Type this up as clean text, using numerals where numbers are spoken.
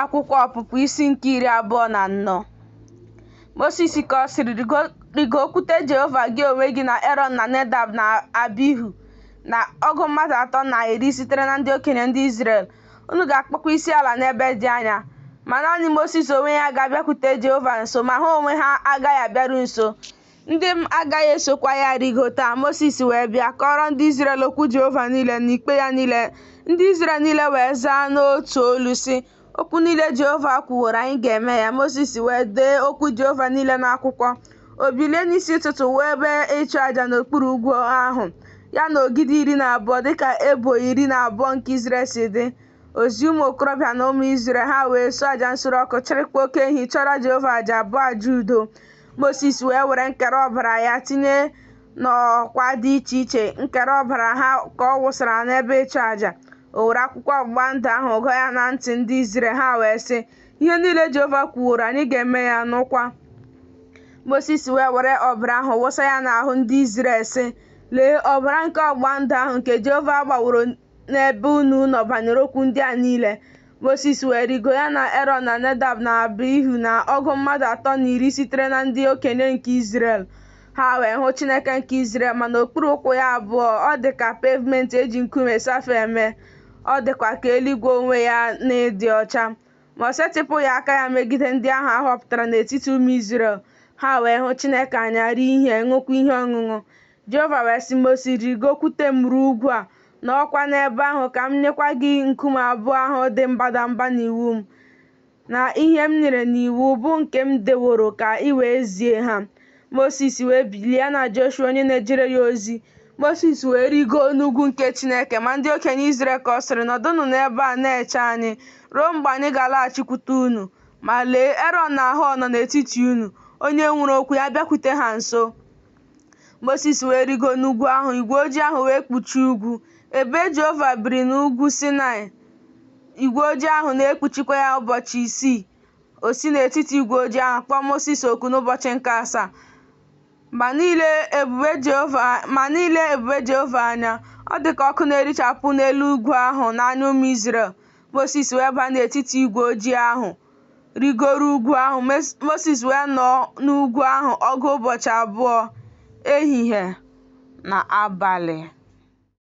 Akwụkwọ Ọpụpụ isi nke 24. Mosis ka ọ sịrị, Rịgokwute Jehova gị onwe gị na Erọn na Nedab na Abihu na ọgụ mmadụ atọ na iri sitere na ndị okenye ndị Izrel. Unu ga-akpọkwa isiala n'ebe dị anya. Ma naanị Mosis onwe ya ga-abịakwute Jehova nso, ma ha onwe ha agaghị abịaru nso. Ndị m agaghị esokwa ya rịgota. Mosis wee bịa, kọọrọ ndị Izrel okwu Jehova niile na ikpe ya niile. Ndị Izrel niile wee zaa n'otu olu, sị, Okwu niile Jehova kwuworo, anyị ga-eme ya. Mosis wee dee okwu Jehova niile n'akwụkwọ. O bilie n'isi ụtụtụ wuo ebe ịchụaja n'okpuru ugwu ahụ, ya na ogidi 12 dịka ebo 12 nke Izrel si dị. O zie ụmụ okorobịa na ụmụ Izrel, ha wee suo aja nsure ọkụ, chịrịkwa oke ehi chụọrọ Jehova aja bụ aja udo. Mosis wee were nkere ọbara ya tinye n'ọkwa dị iche iche, nkere ọbara ha ka ọ wụsara n'ebe ịchụaja. O were akwụkwọ ọgbụgba ndụ ahụ gụọ ya na ntị ndị Izrel, ha wee sị, Ihe niile Jehova kwuworo, anyị ga-eme ya, nụkwa. Mosis wee were ọbara ahụ wụsa ya n'ahụ ndị Izrel, sị, Lee, ọbara nke ọgbụgba ndụ ahụ nke Jehova gbaworo n'ebe unu nọ banyere okwu ndị a niile. Mosis wee rịgo, ya na Erọn na Nedab na Abihu na ọgụ mmadụ atọ na iri sitere na ndị okenye nke Izrel. Ha wee hụ Chineke nke Izrel, ma n'okpuru ụkwụ ya abụọ ọ dị ka pevment e ji nkume safaia mee, ọ dịkwa ka eluigwe onwe ya n'ịdị ọcha. Ma o setịpụghị aka ya megide ndị ahụ a họpụtara n'etiti ụmụ Izrel. Ha wee hụ Chineke anya, rie ihe, ṅụọkwa ihe ọṅụṅụ. Jehova wee sị Mosis, Rịgokwute m ruo ugwu a, nọọkwa n'ebe ahụ ka m nyekwa gị nkume abụọ ahụ dị mbadamba na iwu m, na ihe m nyere n'iwu, bụ nke m deworo ka i wee zie ha. Mosis wee bilie, ya na Joshua onye na-ejere ya ozi. Mosis wee rịgoo n'ugwu nke Chineke, ma ndị okenye Izrel ka ọ sịrị, Nọdụnụ n'ebe a na-eche anyị, ruo mgbe anyị ga-alaghachikwute unu. Ma lee, Erọn na Họọ nọ n'etiti unu, onye nwere okwu, ya bịakwute ha nso. Mosis wee rịgo n'ugwu ahụ, igwe ojii ahụ wee kpuchie ugwu. Ebube Jehova biri n'ugwu Saịnaị, igwe ojii ahụ na-ekpuchikwa ya ụbọchị isii. O si n'etiti igwe ojii ahụ kpọọ Mosis oku n'ụbọchị nke asaa. Ma n'ile ebube Jehova anya, ọ dị ka ọkụ na-erichapụ n'elu ugwu ahụ n'anya ụmụ Izrel. Mosis wee baa n'etiti igwe ojii ahụ, rịgoro ugwu ahụ. Mosis wee nọọ n'ugwu ahụ ọgụ ụbọchị abụọ, ehihie na abalị.